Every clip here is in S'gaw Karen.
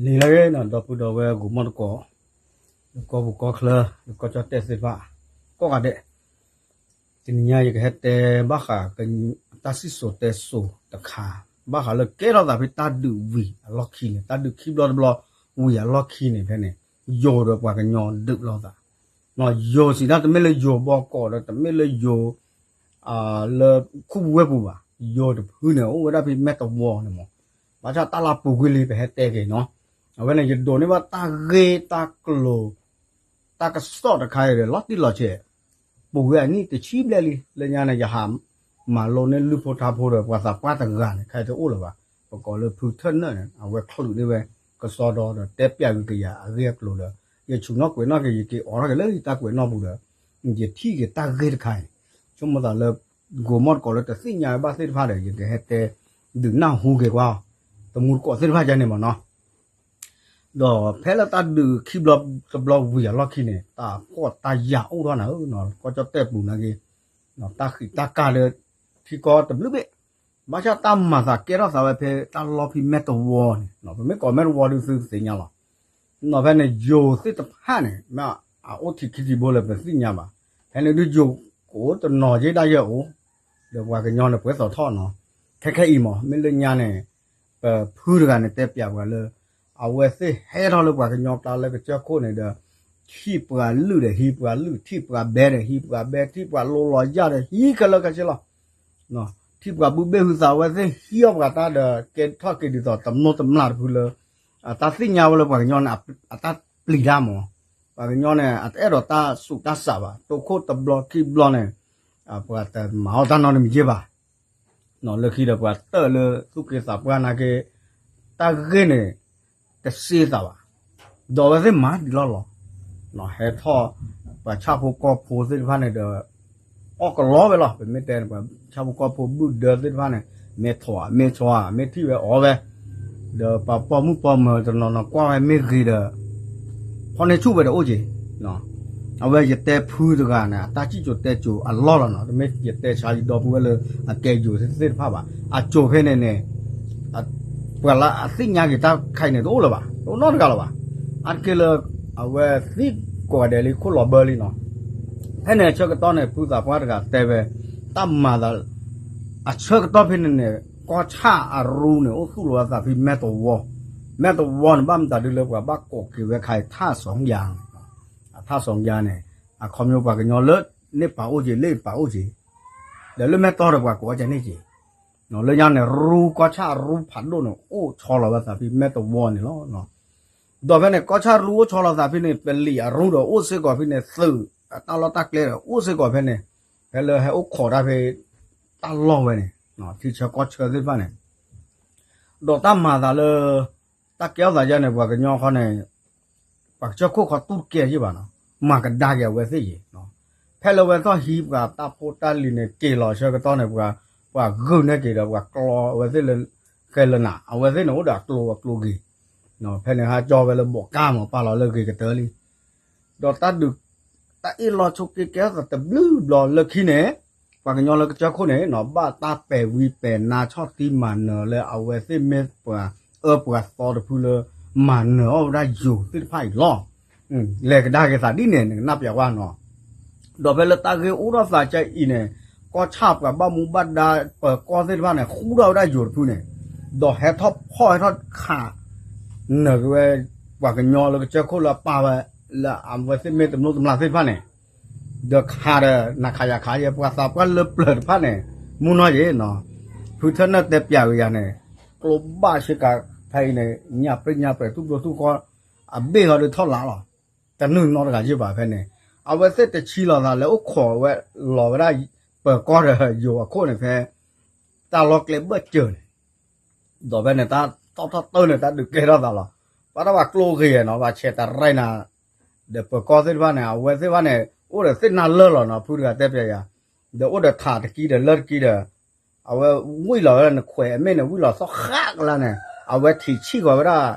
နံၤလၢအဂ့ၤန့ၣ် ဒီပုၢ်ဒီဝဲၢ်ဂီၢ်မီၢ်သကိး, ယကီၢ်ပူၤကီၢ်ချၢ, ယကီၢ်ကၠီၣ်တဲၣ်သ့ၣ်တဖၣ်, ကိးဂၤဒဲး, တနံၤညါယကဟဲတဲဘၣ်ဃး တၢ်စံၣ်စိၤတဲစိၤတခါ, ဘၣ်ဃးလၢကဲထီၣ်သးဖဲတၢ်ဒုးဝံၤအလီၢ်ခံန့ၣ်, တၢ်ဒုးခံဘျီတဘျီဝံၤအလီၢ်ခံန့ၣ် ဖဲန့ၣ်, ယိၤဒီးပှၤကညီဒုးလိာ်သး, ယိၤစံးတၢ်တမ့ၢ်လၢယိၤဘီကီးဒီး တမ့ၢ်လၢယိၤ လၢခူပူၤဝ့ၢ်ပူၤဘၣ်, ယိၤတဖုန့ၣ် အိၣ်ဝဲဒၣ်ဖဲမဲၢ်တဝီန့ၣ်မး, ဘၣ်ဆၣ်တၢ်လၢပူၤကွံာ်လံပဟဲတဲက့ၤနီၤ, အဝဲန့ၣ် ယဒိးန့ၢ်ဘၣ်တၢ်ဂ့ၢ်တၢ်ကျိၤ တၢ်ကစီၣ်တခါအံၤဒီး လီၤတံၢ်လီၤဆဲး, ပူၤကွံာ်အနံၣ်တဆံဘျဲၣ်လံ, လၢညါန့ၣ် ယဟးမၤလိန့ၢ်လုၢ်ဖိထါဖိဒီး ပှၤသးပှၢ်တဂၤန့ၣ် ခဲအံၤတအိၣ်လၢၤဘၣ်, ပကိးလၢဖုထၢၣ်နၢၣ်န့ၣ် အဝဲချုးန့ၢ်ဝဲ ကစီဒီဒီးတဲပျးကွံာ်ကယၤအဂ့ၢ်အကျိၤဒီး ယဆူၣ်နီၣ်ကွဲးနီၣ်က့ၤ ယက့ၤအိးထီၣ်က့ၤလၢယတၢ်ကွဲးနီၣ်ပူၤဒီး ယထံၣ်က့ၤတၢ်ဂ့ၢ်တခါအံၤ, ဆိကမိၣ်သးလၢ ဂီၢ်မီၢ်သကိးလၢတသ့ၣ်ညါဝဲဘၣ်သ့ၣ်တဖၣ်ဒီး ယကဟဲတဲ ဒုးနၢ်ဟူက့ၤကွၢ် တမူတကိးသ့ၣ်တဖၣ်ကန့ၣ်မးနီၤ, ဒီးဖဲလၢတၢ်ဒုးခံဘျီတဘျီဝံၤအလီၢ်ခံန့ၣ် တၢ်ဖှီၣ်တၢ်ယာ်အိၣ်ထီၣ်နၤဧၢ, ကီၢ်ကၠီၣ်တဲၣ်ပူၤနာ်က့ တၢ်ဃံးတၢ်ကၢ်လၢ ထံကီၢ်တဘျုးဘ့ၣ်, ဘၣ်ဆၣ်တၢ်မၤသးကဲထီၣ်သးဝဲဖဲတၢ်လီၢ်ဖဲမဲၢ်တဝီန့ၣ်, ပမ့ၢ်ကိးမဲၢ်တဝီဒုးသုသ့ၣ်ညါလီၤ, နီၤဖဲန့ၣ် ယိၤသ့ၣ်တဖၣ်န့ၣ် မ့ၢ်အအိၣ်ထံခံထံဘိလၢပသ့ၣ်ညါဘၣ်, ဖဲန့ၣ်ဒုးယိၤကအိၣ်တနီၤက့ဒၣ်ယဲၢ်အိၣ်, ဒီးပှၤကညီန့ၣ်ပှဲၤသိးထီၣ်နီၤ, ခဲခဲအံၤမး မ့ၢ်လၢညါန့ၣ် ပဖုတဂၤန့ၣ်တဲပျးပှၤလၢ အဝဲသ့ၣ်ဟဲထီၣ်လၢပှၤကညီကျါလၢကစၢၢ်ခိၣ်န့ၣ်ဒီး ထံၣ်ပှၤလုၢ်ဒီးဟံးပှၤလုၢ်, ထံၣ်ပှၤဘဲဒီးဟံးပှၤဘဲ, ထံၣ်ပှၤလိလီၤယၢ်ဒီးဟံးခဲလၢာ်ခဲဆ့လီၤ, ထံၣ်ပှၤဘုဘ့ၣ်ဟုသး အဝဲသ့ၣ်ဟံးအီၣ်ပှၤတၢ်ဒီး ကဲထီၣ်က့ၤဒ်သိးတမျိၢ်တမျာ်တဖုလၢ အတၢ်သ့ၣ်ညါဝဲလၢပှၤကညီန့ၣ် အတၢ်ပျံၤတၢ်မး, ပှၤကညီန့ၣ် အတအဲၣ်ဒိးတၢ်ဆူးတၢ်ဆါဘၣ်, တိခိၣ်တဘျီခံဘျီန့ၣ် ပှၤတမၤအီၣ်တၢ်နီတမံၤက့ဘၣ် လၢခံဒီးပှၤတၢၢ်လၢသူၣ်က့သးပှၢ်နာ်က့ တၢ်ဂ့ၢ်န့ၣ် တစ့သးဘၣ်, ဒီးအဝဲသ့ၣ်မၤဒံးလီၢ်လီၤ, ဟဲထီၣ် ပှၤဆၣ်ဖိကီၢ်ဖိသ့ၣ်တဖၣ်န့ၣ်ဒီး အီၣ်ကလီဝဲလီၤ, ပမ့ၢ်တဲန့ၣ် ပှၤဆၣ်ဖိကီၢ်ဖိဘုၣ်ဒၢသ့ၣ်တဖၣ်န့ၣ် မ့ၢ်ထိးမ့ၢ်ဆီမ့ၢ်ထံၣ်ဝဲအီၣ်ဝဲ, ဒီးပှၤပိာ်မုၣ်ပိာ်မၢၤတနီၤနီၤကွၢ်ဝဲမ့ၢ်ဂ့ၤဒီး ဖီၣ်န့ၢ်ဆူၣ်ဝဲဒီးအိၣ်က့ၤ အဝဲယတဲဖုတဂၤန့ၣ် အတၢ်စံၣ်စိၤတဲစိၤအလီၢ်လီၤနီၤ, တမ့ၢ်ယတဲဆါယဒီပုၢ်ဝဲၢ်လၢအကဲယိၤသ့ၣ်တဖၣ်ဘၣ်, အစိၤဖဲန့ၣ်န့ၣ် ပှၤလၢအသ့ၣ်ညါက့ၤတၢ်ခဲအံၤန့ၣ်တအိၣ်လၢၤဘၣ်, တအိၣ်နီတဂၤလၢၤဘၣ်, အါတက့ၢ်လၢ အဝဲသံကိးဂၤဒဲးလံ ခိၣ်လီၤဘၢလံနီၤ, ဖဲန့ၣ်အဆၢကတီၢ်န့ၣ် ဖုသးပှၢ်တဂၤတဲဝဲ တၢ်မၤသး အဆၢကတီၢ်ဖဲန့ၣ်န့ၣ် ကီၢ်ဆၣ်အရူန့ၣ် အိၣ်သူၣ်လီၤအသးဖဲမဲၢ်တဝီ, မဲၢ်တဝီန့ၣ် ဘၣ်မတၤဒုလၢပှၤဘၣ်ကိးက့ၤဝဲခါအံၤ ထၣ်စီၤယါန့ၣ်, အထၣ်စီၤယါန့ၣ် အခီပညီပှၤကညီလၢန့ၣ်ပာ်အိၣ်က့ၤ လၢပာ်အိၣ်က့ၤ, ဒီးလၢမဲၢ်တီၢ်ဒီးပှၤကိးဝဲကန့ၣ်က့ၤ, လၢညါန့ၣ် ရူကီၢ်ဆၣ်အရူဖးဒိၣ်န့ၣ် အိၣ်ဆီလီၤဝဲသးဖဲမဲၢ်တဝီန့ၣ်လီၤ. ဒီးဖဲန့ၣ် ကီၢ်ဆၣ်ရူအိၣ်ဆီလီၤသးဖဲန့ၣ် ပလံာ်အရူဒီးအိၣ်စ့ၢ်ကီးဖဲန့ၣ် သုးအတၢ်လီၢ်တၢ်ကျဲဒီးအိၣ်စ့ၢ်ကီးဖဲန့ၣ်, ဖဲလၢဟဲအိၣ်ခိးတၢ်ဖဲ တၢ်လီၢ်ဝဲန့ၣ် ထံဆၢကီၢ်ဆၢသ့ၣ်တဖၣ်န့ၣ်, ဒီးတၢ်မၤသးလၢ တၢ်ကဲထီၣ်သးယါန့ၣ် ပှၤကညီခီန့ၣ် ပှၤကစၢၢ်ခိၣ်ခီတူၢ်တကဲယ့ၢ်ဘၣ်နီၤ, မၤကဒါက့ၤအဝဲသ့ၣ်ယ့ၢ်, ဖဲလၢအဝဲသ့ၣ်ဟံးပှၤတၢ်ဖိတၢ်လံၤန့ၣ် က့ၤလီၤဆၢကတီၢ်န့ၣ် ပှၤ ပှၤဂုာ်န့ၢ်က့ၤဒီးပှၤကျီအဝဲသ့ၣ်လၢ ဃဲလၢနၤ အဝဲသ့ၣ်န့ၣ်အိၣ်ဒီးအကျိၤအကျိၤဂ့ၤ, ဖဲန့ၣ်ဟးကၠီဝဲလၢဘိးကၢ်မး ပာ်လီၤလၢဂ့ၤကတၢၢ်လံ ဒီးတၢ်ဒုး တၢ်အ့ၣ်လိာ်ဆိးက့ကဲထီၣ်သးတဘျုးဘျီလၢခံန့ၣ်, ပှၤကညီလၢကစၢၢ်ခိၣ်န့ၣ်နီၤ ဘၣ်တၢ်ပဲာ်ဝံပဲာ်နါဆီၣ်တံၢ်မၤနၢၤလၢအဝဲသ့ၣ်မ့ၢ်ပှၤအၢပှၤသီတဖုလၢ မၤနၢၤအီၣ်ဝဲဒၣ်ယိၤသ့ၣ်တဖၣ်အံၤလီၤ. လဲၤကဒါက့ၤသးဒ်န့ၣ် နကနၢ်ပၢၢ်ကွၢ်နီၤ ဒီးဖဲလၢတၢ်ဂ့ၢ်အိၣ်ထီၣ်သးကဲအံၤန့ၣ်, ကီၢ်ဆၣ်ပှၤဘၣ်မူဘၣ်ဒါပၢၤကီၢ်သ့ၣ်တဖၣ်န့ၣ် ဃူထီၣ်ဝဲဒၣ်ယိၤတဖုန့ၣ်, ဒီးဟဲထီၣ်ဖီၣ်ဟဲထီၣ်ခး နၢၤက့ၤဝဲ ပှၤကညီလၢကစၢၢ်ခိၣ်လၢအပာ်ဝဲ လၢအဝဲသ့ၣ်မ့ၢ်တမျိၢ်တမျာ်သ့ၣ်တဖၣ်န့ၣ်, ဒီးခးဒီး နၤခးယၤခးယဲ ပှၤသးပှၢ်လၢပျၢၤတဖၣ်န့ၣ် မူနီၢ်ယ့ၣ်နီၤ, ဖုထၢၣ်နၢၣ်တဲပျးကယၤန့ၣ်, ကျိဘၣ်ဆ့ကၤဖဲအံၤန့ၣ် ညၣ်ပြံၣ်ညၣ်ပြဲၤ ထူၣ်ဘျိထူၣ်ဃီ အဘ့ၣ်ဃီဒုးထီၣ်လါလီၤ. တနုာ်နီတဂၤယ့ၢ်ဘၣ်ဖဲန့ၣ်, အဝဲသ့ၣ်တဆံလီၤသးလၢအိၣ်ခိးဝဲလီၤဝဲဒၣ် ပၢၤကီၢ်ဒီးယိၤအခိၣ်န့ၣ်ဖဲ တၢ်လီၢ်ကျဲဘၢၣ်စၢၤန့ၣ်, ဒီးဖဲန့ၣ် တၢ်တီၣ်ထီၣ်တၢ်န့ၣ် တၢ်ဒုးကဲထီၣ်သးလီၤ. ဘၣ်တၢ်ပှၤကျိဂ့ၤနီၤ ပှၤဆဲးတရံးနၤ, ဒီးပၢၤကီၢ်သ့ၣ်တဖၣ်န့ၣ် အဝဲသ့ၣ်တဖၣ်န့ၣ် အိၣ်ဒီးသ့ၣ်နါလၢၢ်လီၤနီၤ ဖုတဂၤတဲပျးယၤ, ဒီးအိၣ်ဒီးထးတကံဒီးလၢၢ်တကံဒီး အဝဲဝံၣ်လီၤဝဲဒၣ်န့ၣ် ခွဲးအမ့ၢ်န့ၣ် ဝံၣ်လီၤသီၣ်ဃးကလါန့ၣ် အဝဲထံၣ်ဆံၣ်ဃီၤဝဲဒၣ်,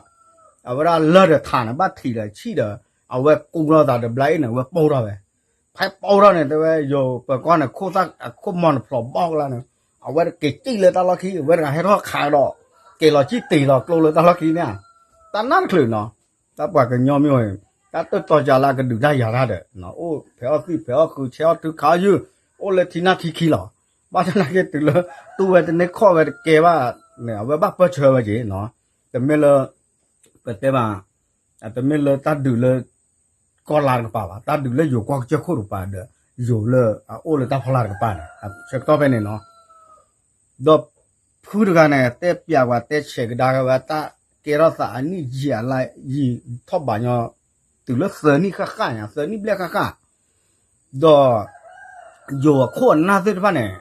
အဝဲဒၣ်လၢၢ်ဒီးထးန့ၣ် ဘၣ်ထံၣ်ဒီးဆံၣ်ဒီး အဝဲကူလီၤသးဒီးဘျါအ့ၣ်န့ၣ် အဝဲပိၢ်ထီၣ်ဝဲ, ဖဲပိၢ်ထီၣ်န့ၣ် တဲဝဲယိၤပၢၤကီၢ်န့ၣ် ခိၣ်သၣ်အခိၣ်မီၤန့ၣ်ဖျိးဘီကလါန့ၣ်, အဝဲက့ၤစံၣ်လၢတၢ်လီၢ်ခံ အဝဲတဂၤဟဲထီၣ်ခးဒီး က့ၤလီၤစံၣ်တ့ၢ်လီၤကျိလၢတၢ်လီၢ်ခံန့ၣ်ဧါ တၢ်နါတချုးနီၤ, တၢ်ပှၤကညီမ့ၢ်ဝဲ, တၢ်တၢၢ်တီၤကလၢအကဒုးတၢ်ယၤတၢ်ဒီး အိၣ်ဖဲးအီၣ်သံၣ်ဖဲးအီၣ်ဃု ဆဲးအီၣ်ထုခးအီၣ်ယုၢ်, အိၣ်လၢထံနၢ်ထံခံလီၤ. ဘၣ်ဆၣ်သနာ်က့တုၤလၢ တူၢ်ဝဲတန့ၢ်ခီၣ်ဝဲတကဲဘၣ်န့ၣ် အဝဲဘၣ်ပၢၢ်ဆၢဝဲက့ၤနီၤ, တမ့ၢ်လၢ ပတဲဘၣ် တမ့ၢ်လၢတၢ်ဒုးလၢ ကီၢ်လါတကပၤဘၣ်, တၢ်ဒုးလၢယိၤကီၢ်ကစၢၢ်ခိၣ်တကပၤဒီး ယိၤလၢအအိၣ်လၢတၢ်ဖီလာ်တကပၤန့ၣ် ဆၢကတီၢ်ဖဲန့ၣ်နီၤ. ဒီးဖုတဂၤန့ၣ် တဲပျးပှၤတဲဆဲးကဒါက့ၤဝဲ တၢ်ကဲထီၣ်သးအနံၣ်ယံာ်အလါယံာ်ထီၣ်ဘးညီ တုၤလၢသၢနံၣ်ဃၣ်ဃၣ်ညါ သၢနံၣ်ဘျဲၣ်ဃၣ်ဃၣ်, ဒီး ယိၤအခိၣ်အနၢ်သ့ၣ်တဖၣ်န့ၣ်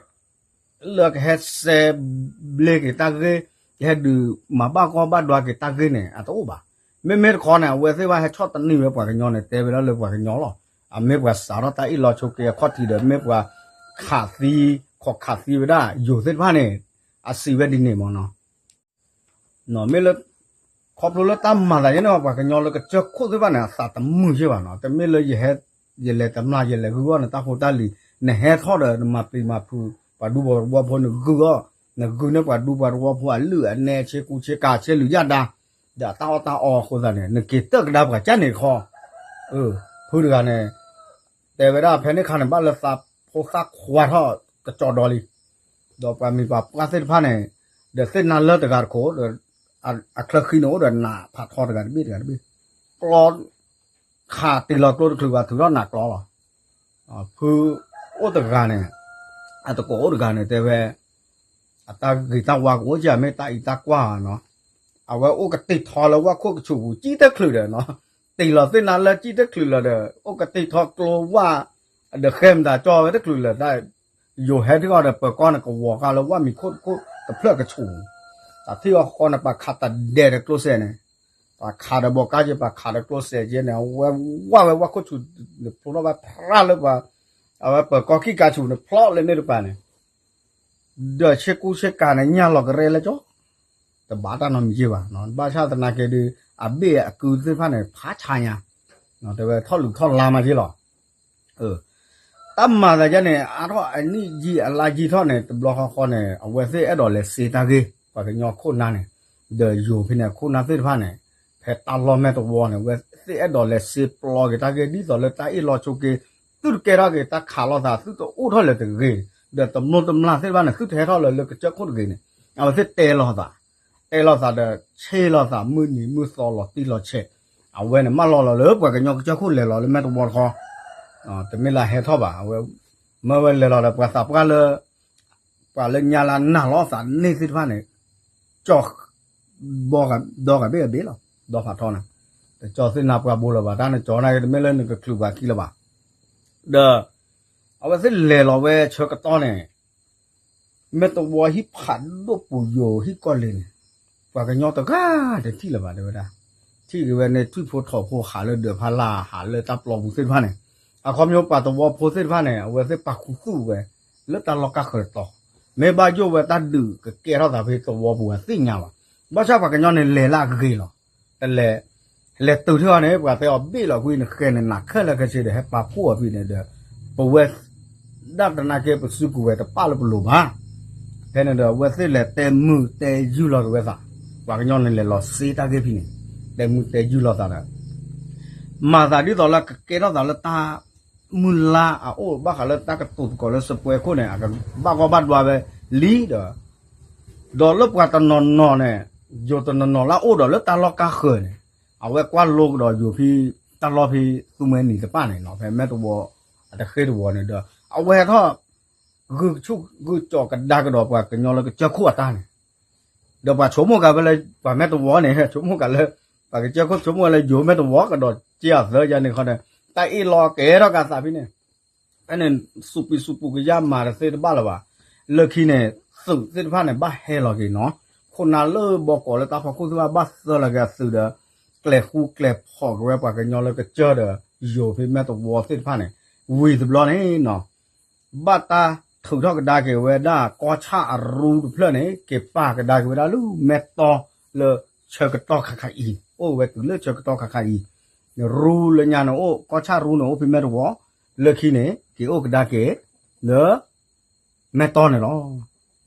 လၢကဟဲစဲဘျ့က့ၤတၢ်ဂ့ၢ်, ကဟဲဒုးမၤဘၣ်ဂီၢ်ဘၣ်ဒွါက့ၤတၢ်ဂ့ၢ်န့ၣ် အတအိၣ်ဘၣ်. မ့မ့ၢ်တခီန့ၣ် အဝဲသ့ၣ်ဘၣ်ဟဲဆီၣ်သနံးဝဲပှၤကညီန့ၣ် တဲဝဲဒၣ်လၢပှၤကညီလီၤ. အမ့ၢ်ပှၤစးထီၣ်တၢ်အ့ၣ်လိာ်ဆိးက့အခီၣ်ထံးဒီး မ့ၢ်ပှၤခးသံ ခိးခးသံဝဲဒၣ်ယိၤသ့ၣ်တဖၣ်န့ၣ် အစံးဝဲဒ်န့ၣ်မ့ၢ်နီၤ. မ့ၢ်လၢ ခီဖျိလၢတၢ်မၤသးယဲန့ၣ် ပှၤကညီလၢကစၢၢ်ခိၣ်သ့ၣ်တဖၣ်န့ၣ် အသးတမုာ်ယဲၢ်ဘၣ်နီၤ, တမ့ၢ်လၢယဟဲ ယလဲၤတမျၢ် ယလဲၤဂုၢ်အီၣ်နတၢ်ဖိတၢ်လံၤ, နဟဲထီၣ်ဒီးနမၤပျံၤမၤဖုး ပှၤဒူပှၤသဝီဖိနဂုၢ်အီၣ်, နဂုၢ်န့ၢ်ပှၤဒူပှၤသဝီဖိအလုၢ်အနဲဆ့ကူဆ့ကၤဆ့လုၢ်ယၣ်ဒါ, ဒီးအတၢ်အီၣ်တၢ်အီအဃိသတးန့ၣ် နက့ၤတၢၢ်ကဒါပှၤကၢ်န့ၣ်တခီ, ဖုတဂၤန့ၣ် တဲဝဲဒၣ်ဖဲန့ၣ်ခါန့ၣ် ဘၣ်လၢသးဖိသၣ်ခွါထီၣ်ကကၠီဒီလံ, ဒီးပှၤမံၤပှၤပှၢ်သ့ၣ်တဖၣ်န့ၣ် ဒီးသ့ၣ်နါလၢတဂၤတခိၣ်ဒီး အချၢဃံန့ၣ်အိၣ်ဒီးနးဖးထီတဂၤတဘ့ၣ်တဂၤတဘ့ၣ်, ကျီ ခးတ့ၢ်လီၤကျိတချုးဘၣ် ထုးထီၣ်နးကျီလီၤ. ဖုအိၣ်တဂၤန့ၣ် အတကိးအိၣ်တဂၤန့ၣ် တဲဝဲ အတၢ်ဂ့ၤတၢ်ဝါကအိၣ်ကမ့ၢ်တၢ်အံးတၢ်ကွၢ်နီၤ, အဝဲအိၣ်ကတ့ၢ်ထီလၢဝၣ်ခိၣ်ကဆူးပူၤ ကံၣ်တချုးဒီးနီၤ, တ့ၢ်လီၤသ့ၣ်နါလၢကံၣ်တချုးလီၤဒီး အိၣ်ကတ့ၢ်ထီကျိဝၣ် ဒီးဃဲမတၤကၠီဝဲတချုးလၢာ်တၢ်, ယိၤဟဲထံၣ်အီၤဒီး ပၢၤကီၢ်န့ၣ်ကဝီၤဃာ်လၢဝၣ်မံၤခိၣ်တခိၣ်တဖျၢၣ်ကဆူး, တၢ်ထံၣ်အီၤဃီန့ၣ် ပှၤခးတဒဲးဒီးကျိစဲးန့ၣ်, ပှၤခးဒီးဘီကါက့ၤ ပှၤခးဒီးကျိစဲးက့ၤန့ၣ် အဝဲဝၢ်ဝဲဝၣ်ခိၣ်ဆူးန့ၣ် ဖျိထီၣ်ဝဲဖျါလၢပှၤ, အဝဲပၢၤကီၢ်ခံကါဆူးန့ၣ် ဖျိလၢန့ၣ်တပၤန့ၣ် ဒီးဆ့ကူဆ့ကၤန့ၣ် ညၣ်လီၤကရဲလၢကၠီ, တဘၣ်တၢ်နီတမံၤက့ၤဘၣ်, ဘၣ်ဆၣ်သနာ်က့ဒီး အဘ့ၣ်အကုသ့ၣ်တဖၣ်န့ၣ် ဖးဆါညါ, တဲဝဲထီၣ်လုၢ်ထီၣ်လါမးက့ၤလီၤ. တၢ်မၤသးဒ်န့ၣ် အါထီၣ်အနံၣ်ယံာ်အလါယံာ်ထီၣ်န့ၣ် တဘျီဃီဃီန့ၣ် အဝဲသ့ၣ်အဲၣ်ဒိးလဲၤစ့တၢ်ဂ့ၢ် ပှၤကညီခိၣ်နၢ်န့ၣ်, ဒီးယိၤဖဲန့ၣ် ခိၣ်နၢ်သ့ၣ်တဖၣ်န့ၣ် ဖဲတၢ်လီၢ်မဲာ်တဝီန့ၣ် အဝဲသ့ၣ်အဲၣ်ဒိးလဲၤစ့ပျီက့ၤတၢ်ဂ့ၢ် ဒ်သိးလၢတၢ်အ့ၣ်လိာ်ဆိးက့ သုတကဲထီၣ်က့ၤတၢ်ခးလိာ်သး သုတအိၣ်ထီၣ်လၢၤတဂ့ၤ, ဒီးတမျိၢ်တမျာ်သ့ၣ်တဖၣ်န့ၣ် သုတဟဲထီၣ်လၢၤလၢကစၢၢ်ခိၣ်တဂ့ၤန့ၣ် အဝဲသ့ၣ်တဲလိာ်သး, တဲလိာ်သးဒီး ဆ့ၣ်လိာ်သးမုၢ်နံၤမုၢ်သီလီၤတံၢ်လီၤဆဲး, အဝဲန့ၣ် မၢလီၤလီၤလၢပှၤကညီကစၢၢ်ခိၣ်လဲၤလီၤလၢမဲာ်တဝီတခီ, တမ့ၢ်လၢဟဲထီၣ်ဘၣ်, အဝဲ မၢဝဲလဲၤလီၤဒီးပှၤသးပှၢ်လၢ ပှၤလၢညါလၢနၢ်လီၤသးန့ၢ်သ့ၣ်တဖၣ်န့ၣ် ကၠီ ဒီဂၤဘ့ၣ်အဘ့ၣ်လီၤ, ဒီဖးထီန့ၣ်, တကၠီသ့ၣ်နါပှၤဘိလၢၤဘၣ်, တၢ်နကၠီန့ၣ် တမ့ၢ်လၢနကချုးပှၤခံလၢၤဘၣ်, ဒီး အဝဲသ့ၣ်လဲၤလီၤဝဲဆၢကတီၢ်န့ၣ် မဲာ်တဝီဟံၣ်ဖးဒိၣ်ပူၤယိၤဟံၣ်ကီၢ်လ့ၤန့ၣ် ပှၤကညီတဂၤတထံၣ်လၢၤဘၣ် တဲဝဲဒၣ်, ထံၣ်က့ၤဝဲန့ၣ် ထွံၣ်ဖိထိးဖိဟးလၢဒၢးဖးလၢ် ဟးလၢတၢ်ပျီပူၤသ့ၣ်တဖၣ်န့ၣ်, အခီပညီပှၤသဝီဖိသ့ၣ်တဖၣ်န့ၣ် အဝဲသ့ၣ်ပာ်ခူသူၣ်ဝဲ လၢတၢ်လီၢ်ကါဃၢၤတီၤ, မ့ၢ်ဘၣ်ယိၣ်ဝဲတၢ်ဒုးကကဲထီၣ်သးဖဲသဝီပူၤအသ့ၣ်ညါဘၣ်, ဘၣ်ဆၣ်ပှၤကညီန့ၣ်လဲၤလၢအဂ့ၤလီၤ, တလဲၤ လဲၤတုၤထံၣ်အီၤန့ၣ် ပှၤတဲအီၤဘ့ၣ်လီၤကွံာ်နဃဲၤန့ၣ် နးခဲလၢာ်ခဲဆ့ဒီး ဟဲပာ်ဖှိၣ်အီၤဖဲန့ၣ်ဒီး ပဝဲ ဒၣ်သနာ်က့ပစုကဝဲၤတပာ်လၢပလိၤဘၣ်, ဖဲန့ၣ်ဒီး အဝဲသ့ၣ်လဲၤတဲမုာ်တဲယုၢ်လီၤက့ၤဝဲသး, ပှၤကညီန့ၣ်လဲၤလီၤစ့တၢ်ဂ့ၢ်ဖဲန့ၣ်, တဲမုာ်တဲယုၢ်လီၤသးဒီး မၤသးဒ်သိးလၢကကဲထီၣ်သးလၢတၢ် မုၢ်လါအအိၣ်ဘၣ်ဃးလၢတၢ်ကတိၤသကိးလၢစပွဲခိၣ်န့ၣ် အကဘၣ်ဂီၢ်ဘၣ်ဒွါဝဲလံဒီး ဒီးလၢပှၤတနီၤနီၤန့ၣ် ယိၤတနီၤနီၤလၢအအိၣ်ဒီးလၢတၢ်လီၢ်ကါဃၢၤန့ၣ် အဝဲကွၢ်လိကဒီးယိၤဖဲ တၢ်လီၢ်ဖဲသူမွဲနံၤတပၣ်န့ၣ်နီၤ ဖဲမဲာ်တဝီ အတဃ့တဝီန့ၣ်ဒီး အဝဲဟဲထီၣ် ဂုာ်ဆူၣ်ဂုာ်ကၠီၤကဒါကဒီးပှၤကညီလၢကစၢၢ်ခိၣ်အတၢ်န့ၣ် ဒီးပှၤဆိကမိၣ်က့ၤဝဲလၢ ပှၤမဲာ်တဝီန့ၣ် ဆိကမိၣ်က့ၤလၢ ပှၤကစၢၢ်ခိၣ်ဆိကမိၣ်ဝဲလၢယိၤမဲာ်တဝီကဒီးက့အသၢယၤန့ၣ်ခီဒီး တၢ်အ့ၣ်လိာ်ကဲထီၣ်က့ၤအသးဖဲန့ၣ် ဖဲန့ၣ် စူးပံးစူးပူၤကယၢ်မၤတသ့တဘၣ်လၢၤဘၣ်. လၢခံန့ၣ် သုးသ့ၣ်တဖၣ်န့ၣ် ဘၣ်ဟဲလီၤက့ၤနီၤ. ခိၣ်နၢ်လၢဘီကီးလၢတၢ်ဖီခိၣ်သ့ၣ်တဖၣ် ဘၣ်သၢလီၤက့ၤအသုးဒီး ကျဲၤဃူကျဲၤဖိးက့ၤဝဲပှၤကညီလၢကစၢၢ်ဒီး ယိၤဖဲမဲာ်တဝီသ့ၣ်တဖၣ်န့ၣ် ဝံၤတဘျီန့ၣ်နီၤ ဘၣ်တၢ်ထုးထီၣ်ကဒါက့ၤဝဲဒၣ် ကီၢ်ဆၣ်အရူတဖျၢၣ်န့ၣ် က့ၤပာ်ကဒါက့ၤဝဲဒၣ်လၢမဲၢ်တီလၢဆၢကတီၢ်ခါခါအံၤ အိၣ်ဝဲတုၤလၢဆၢကတီၢ်ခါခါအံၤ ရူလၢညါန့ၣ်အိၣ် ကီၢ်ဆၣ်ရူန့ၣ်အိၣ်ဖဲမဲၢ်တဝီ လၢခံန့ၣ် က့ၤအိၣ်ကဒါက့ၤ လၢ မဲၢ်တီန့ၣ်လီၤ.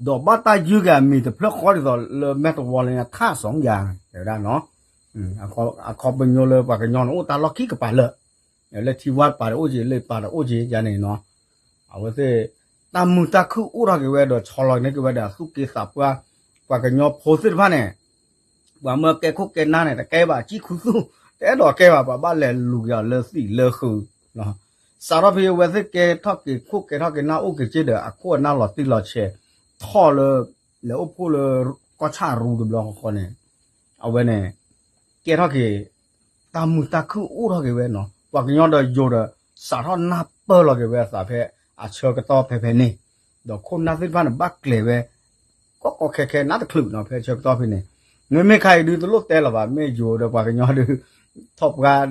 ဒီးဘၣ်တၢ်ယုၢ်က့ၤအမံၤတဖျၢၣ်ဃီဒ်သိးလၢမဲၢ်တဝီလၢညါ ထၣ်စီယၤ တဲဝဲဒၣ်နီၤ. အခီပညီလၢပှၤကညီန့ၣ် အိၣ်တၢ်လီၢ်ခံကပၤလၢာ်, လၢထံဝါတပၤဒီးအိၣ်က့ၤ လၢပၤဒီးအိၣ်က့ၤယၤန့ၣ်နီၤ, အဝဲသ့ၣ် တၢ်မုာ်တၢ်ခုၣ်အိၣ်ထီၣ်က့ၤဝဲဒီး ဆီလီၤန့ၢ်က့ၤဝဲဒီး အသူၣ်က့သးပှၢ်, ပှၤကညီဖိသ့ၣ်တဖၣ်န့ၣ် ပှၤမၢကဲခိၣ်ကဲနၢ်န့ၣ် တကဲဘၣ် ကံၣ်ခူသူၣ် တအဲၣ်ဒိးကဲဘၣ် ပှၤဘၣ်လဲၤလူၤက့ၤအီၤလၢသံးလၢဃုာ်, စးထီၣ်ဖဲအဝဲသ့ၣ်ကဲထီၣ်က့ၤခိၣ်ကဲထီၣ်က့ၤနၢ်အိၣ်က့ၤက့ဒီး အခိၣ်အနၢ်လီၤတံၢ်လီၤဆဲး ထီၣ်လၢ လဲၤအိၣ်ဖှိၣ်လၢ ကီၢ်ဆၣ်ရူတဘျီဃီဃီန့ၣ်, အဝဲန့ၣ် ကဲထီၣ်က့ၤ တၢ်မုာ်တၢ်ခုၣ်အိၣ်ထီၣ်က့ၤဝဲနီၤ, ပှၤကညီဒီးယိၤဒီး စးထီၣ်နၢ်ပၢၢ်လီၤက့ၤဝဲအသးဖဲအဆၢကတီၢ်ဖဲဖဲန့ၣ်, ဒီးခိၣ်နၢ်သ့ၣ်တဖၣ်န့ၣ် ဘၣ်ကျဲၤဝဲ ကီကီခဲခဲနးတချုးနီၤ ဖဲအဆၢကတီၢ်ဖဲန့ၣ်, မ့မ့ၢ်ခါအံၤဒုးတလိၣ်တဲလၢၤဘၣ် မ့ၢ်ယိၤဒီးပှၤကညီဒုး ထီၣ်ပှၢ်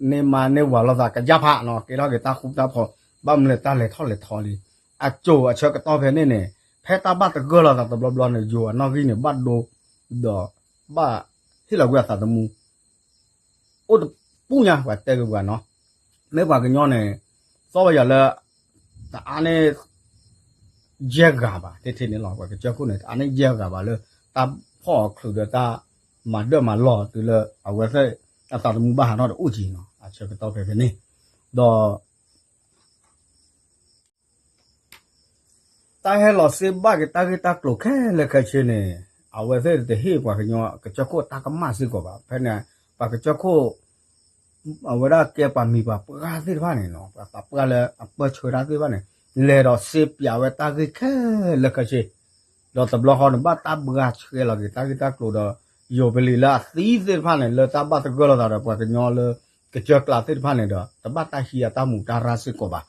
န့ၢ်မါန့ၢ်ဝၤလိာ်သးကယၢ်ဖးနီၤ ကဲထီၣ်က့ၤတၢ်ဃူတၢ်ဖိး ဘၣ်မနုၤလဲၣ်တၢ်လဲၤထီၣ်လဲၤထီလံ, အစိၤအဆၢကတီၢ်ဖဲန့ၣ်န့ၣ် ဖဲတၢ်ဘၣ်သဂၢၢ်လိာ်သးတဘျီဘျီန့ၣ် ယိၤအနီၣ်ဂံၢ်န့ၣ် ဘၣ်ဒိ ဒီး ဘၣ်ဟ့ၣ်လီၤကွံာ်အသးသမူ အိၣ်တပူၤညါ ပှၤတဲက့ၤပှၤနီၤ, မ့ၢ်ပှၤကညီန့ၣ် သီၣ်ဝဲယၤလၢ တအါန့ၢ် ယဲၢ်ဂၤဘၣ် ထဲထဲန့ၣ်လီၤ ပှၤကစၢၢ်ခိၣ်န့ၣ် တအါန့ၢ်ယဲၢ်ဂၤဘၣ်လၢ တၢ်ဖီၣ်အီၤချုးဒီးတၢ်မၤဒၢၣ်မၤလီၢ်တုၤလၢ အဝဲသ့ၣ်အသးသမူဘၣ်ဟးထီၣ်တအိၣ်က့ၤနီၤ အဆၢကတီၢ်ဖဲဖဲန့ၣ်, ဒီး တၢ်ဟဲလီၤစ့ဘၣ်က့ၤတၢ်ဂ့ၢ်တၢ်ကျိၤခဲလၢာ်ခဲဆ့န့ၣ် အဝဲသ့ၣ်တဟ့ၣ်ပှၤကညီကစၢၢ်ခိၣ်တၢ်ကမၣ်စ့ၢ်ကီးဘၣ်. ဖဲန့ၣ် ပှၤကစၢၢ်ခိၣ် အဝဲဒၣ်ကဲပှၤမံၤပှၤပှၢ်သ့ၣ်တဖၣ်န့ၣ်နီၤ ပှၤသးပှၢ်လၢအပၢၢ်ဆှၢတၢ်သ့ၣ်တဖၣ်န့ၣ် လဲၤဒီးစ့ပၠးဝဲတၢ်ဂ့ၢ်ခဲလၢာ်ခဲဆ့ ဒီးတဘျီဃီန့ၣ် ဘၣ်တၢ်ဘှါဆှဲလီၤက့ၤတၢ်ဂ့ၢ်တၢ်ကျိၤဒီး ယိၤပလံၤလၢအသံသ့ၣ်တဖၣ်န့ၣ် လၢတၢ်ဘၣ်သဂၢၢ်လိာ်သးဒီးပှၤကညီလၢကစၢၢ်ကျါသ့ၣ်တဖၣ်န့ၣ်ဒီး တဘၣ်တၢ်ဟံးအတၢ်မူးတၢ်ရၢ်စ့ၢ်ကီးဘၣ်.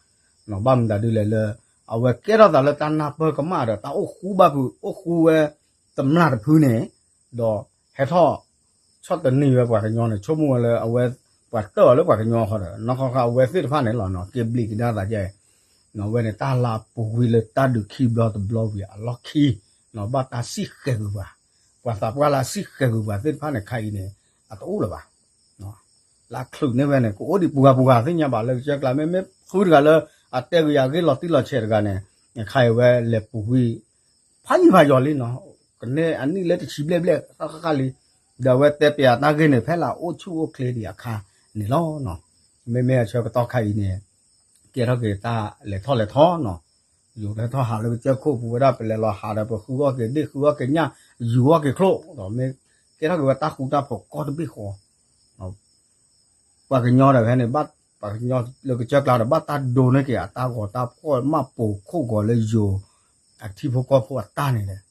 ဘၣ်မတၤဒ်လဲၣ်လၢ အဝဲကဲထီၣ်သးလၢတၢ်နၢ်ပၢၢ်ကမၣ်ဒီး တၢ်အိၣ်ဃူဘၣ်ဖုး အိၣ်ဃူဝဲ တမျၢ်တဖုန့ၣ် ဒီးဟဲထီၣ် ဆီၣ်သနံးဝဲပှၤကညီန့ၣ် ဆိကမိၣ်ဝဲလၢအဝဲ ပှၤတၢၢ်အီၤလၢပှၤကညီအဃိဒီး နီၢ်ခီခါအဝဲသ့ၣ်တဖၣ်န့ၣ်လီၤ က့ၤဘျံးကဒါသးကဲ အဝဲန့ၣ် တၢ်လၢအပူၤကွံာ်လၢတၢ်ဒုးခံဘျီတဘျီဝံၤအလီၢ်ခံ ဘၣ်တၢ်စံၣ်ဃဲၤကွံာ်ပှၤ ပှၤသးပှၢ်လၢအစံၣ်ဃဲၤကွံာ်ပှၤသ့ၣ်တဖၣ်န့ၣ် ခါအံၤန့ၣ် အတအိၣ်လၢၤဘၣ်. လၢချုးန့ၢ်ဝဲန့ၣ် ကအိၣ်ဒံးပှၤပှၤသ့ၣ်ညါဘၣ်လၢကစၢၢ်ကျါ မ့မ့ၢ်ဃုတဂၤလၢ အတဲဂ့ၤယၤဂ့ၢ်လီၤတံၢ်လီၤဆဲးတဂၤန့ၣ် ခါအံၤဝဲလဲၤပူၤကွံာ် ဖးယံၤဖးယီၤလံနီၤ ကန့ၢ်အနံၣ်လၢတဆံဘျဲၣ်ဘျဲၣ်ဃၣ်ဃၣ်လံ ဒီးအဝဲတဲပၠးတၢ်ဂ့ၢ်န့ၣ် ဖဲလၢအအိၣ်ဆူၣ်အိၣ်ချ့ဒံးအခါန့ၣ်လီၤ. မ့မ့ၢ်အဆၢကတီၢ်ခါအံၤန့ၣ် ကဲထီၣ်က့ၤတၢ်လဲၤထီၣ်လဲၤထီနီၤ ယိၤလဲၤထီၣ်ဟးလၢကစၢၢ်ခိၣ်ပူၤဝဲဒၣ် ပလဲၤလီၤဟးဒီးပဃုအီၣ်က့ၤဒ့ၣ်ဃုအီၣ်က့ၤညၣ် ယူၤအီၣ်က့ၤချိၣ် ဒီးမ့ၢ်ကဲထီၣ်က့ၤဝဲတၢ်ဃူတၢ်ဖိးကီၢ်တဘ့ၣ်ဃီ ပှၤကညီဒီးဖဲန့ၣ် ပှၤကညီလၢကစၢၢ်ကျါဒီး ဘၣ်တၢ်ဒိန့ၢ်က့ၤအတၢ်ဂီၤတၢ်ဖှီၣ်မၤပိာ်ခိၣ်ဂီၤလၢယိၤ အထံဖိကီၢ်ဖိအတၢ်န့ၣ်ဒီး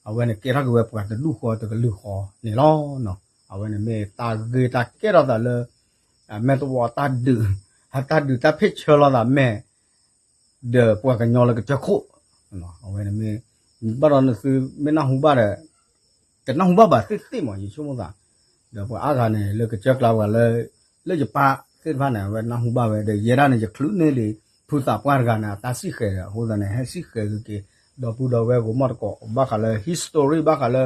အဝဲန့ၣ်ကဲထီၣ်က့ၤဝဲပှၤတဒူၣ်ဃီတကလုာ်ဃီန့ၣ်လီၤ. အဝဲန့ၣ်မ့ၢ်တၢ်ဂ့ၢ်တၢ်ကဲထီၣ်သးလၢ မဲာ်သဝီအတၢ်ဒုး အတၢ်ဒုးတၢ်ဖ့ၣ်ဆၢလီၤသးမဲာ် ဒီးပှၤကညီလၢကစၢၢ်ခိၣ် အဝဲန့ၣ်မ့ၢ် ဘၣ်ဒီးနသုမ့ၢ်နၢ်ဟူဘၣ်ဒီး တနၢ်ဟူဘၣ်ဘၣ်သ့ၣ်သ့ၣ်မး ယဆိကမိၣ်သး ဒီးပှၤအါဂၤန့ၣ် လၢကစၢၢ်ကျါပှၤလၢ လၢယပၢ်သ့ၣ်တဖၣ်န့ၣ် အဝဲနၢ်ဟူဘၣ်ဝဲ ဒီးယဲဒၣ်န့ၣ် ယချုးန့ၢ်လံ ဖုသးပှၢ်တဂၤန့ၣ် အတၢ်စံၣ်ဃဲၤဒီး အဃိသတးန့ၣ် ဟဲစံၣ်ဃဲၤဂ့ၤက့ၤ ဒီပုၢ်ဒီဝဲၢ်ဂိၤမီၣ်သကိး ဘၣ်ဃးလၢ history ဘၣ်ဃးလၢ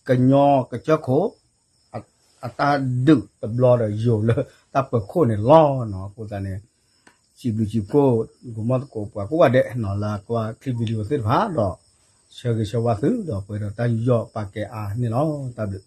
ကညီကစၢၢ်ခိၣ် အတၢ်ဒုးတဘျီဒီးယိၤလၢတၢ်ပၢၤခိၣ်န့ၣ်လီၤနီၤ. အဃိသတးန့ၣ် စံးဘျုးစံးဖှိၣ် ဂိၤမီၣ်သကိးပှၤကိးဂၤဒဲးနီၤ လၢအကွၢ် clip video သ့ၣ်တဖၣ်ဒီး ဆၢဂ့ၤဆၢဝါသုဒီးပှဲၤဒီးတၢ်ယူးယီၣ်ပာ်ကဲအါန့ၣ်လီၤ. တၢ်ဘျုး